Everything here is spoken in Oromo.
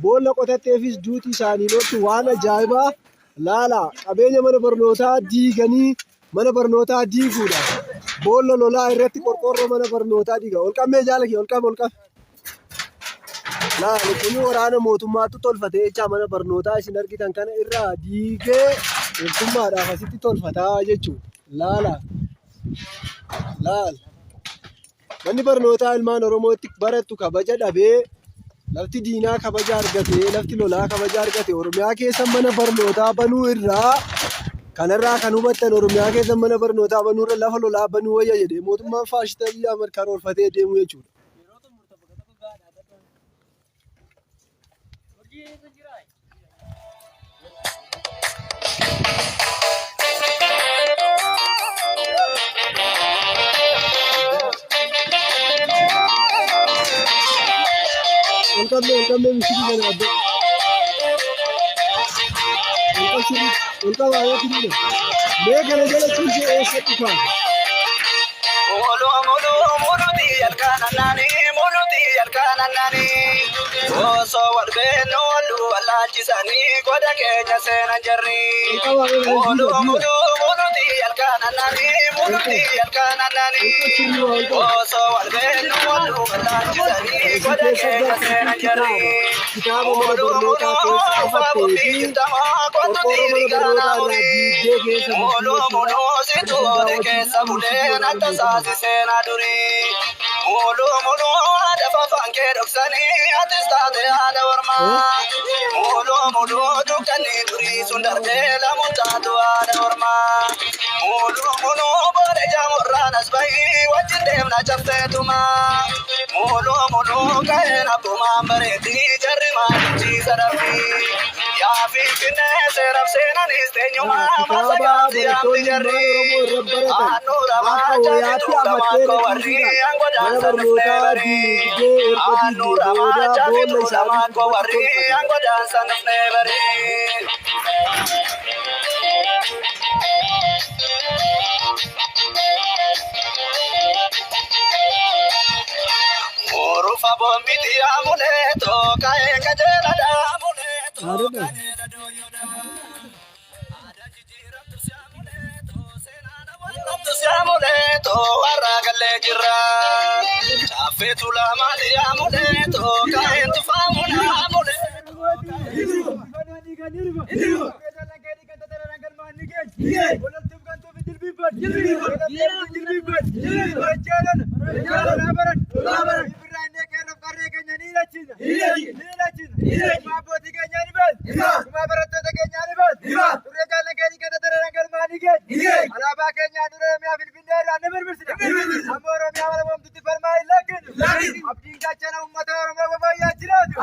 Boolla qotatteefis duuti isaanii ooltu. Waan ajaa'ibaa laala. Qabeenya mana barnootaa diiganii mana barnootaa diiguudha. Boolla lolaa irratti qorqoorroo mana barnootaa diiga. Ol qabmee jaala kee ol qabe ol qabe. Laali kuni waraana mootummaatu tolfate jechaa mana barnootaa isin argitan kana irraa diigee loltummaadhaaf asitti tolfataa jechuudha. Laala. Laala. Manni barnootaa ilmaan Oromoo itti barattu kabaja dhabee lafti diinaa kabaja argate, lafti lolaa kabaja argate Oromiyaa keessa mana barnootaa banuu irraa kanarraa kan hubattan Oromiyaa keessa mana barnootaa banuu irra lafa lolaa banuu wayya jedhee mootummaan faashistii Abiy Ahmed karoorfatee deemu jechuudha. Ol qabne ol qabne mishigii kana abbo. Ol qabsirri ol qabaa yoo fidina. Mee kana jala ciisee eessa dhufaa? Mulu mulu muluti alkaananani muluti alkaananani osoo wal beeknu wal wallaalchisanii goda keenya seenan jarri. Ol qabaa yoo kana Mulu diida diida. mulu muluti alkaananani muluti alkaananani Ol qabsirri waa ol qaba. osoo wal beeknu wal wallaalchisanii Asii goda keessa keenya barsiisuu seenan jarri. kitaaba kitaaba mana Mulu mulu barnootaa keessa afattee fi qorqoorroo mana barnootaa irraa diigdee keessa bultii Mulu jechuudha. mulu Isin situode keessa daawwachiisuu bulee mishigii waraana natta mootummaa. saasiseenaa durii. Mulu mulu haadha fafaan kee dhoksanii atis taate haadha ormaa. Mulu mulu dukkanni durii sun darbee lamu taatu haadha ormaa. Mulu mulu boore jaamurraan as bahii wajjin deemna caffeetumaa. Mulu mulu ka'een abbumaan bareeddii jarri maalichiisa dhabbii. Yaa finfinnee seeraaf seenanis teenyumaa Kitaaba masa gaafsi yaamti barattoonni ilmaan jarri. Oromoo irra baratan Aannuura akka maachaa wayaatti fixuu afattee lamaan irra koo warri ciisuudhaan aangoo mana daansan dhufnee barnootaa bari. diigdee erga diigdee Aannuura booda maachaa boolla fixuu isaanii lamaan koo gubbatti warri tolfatan. aangoo daansan dhufnee bari. Urufa bombiti yaamulee ka'ee qajeela dhaamulee Dhaadadha. qajeela dooyyoodha. Aadaa jijjiiramtu siyaamulee seenaa dhabamtu siyaamulee warra gallee jirra. Caaffee tuulamaa yaamulee ka'een tufaamu naamulee. Alaabaa keenya dura Oromiyaa Finfinnee irraa ni mirmirsina. Amma Oromiyaa wala moomtutti falmaa hin lakkinu. Abdiin gaachana uummata Oromoo babayyaa jiraatu.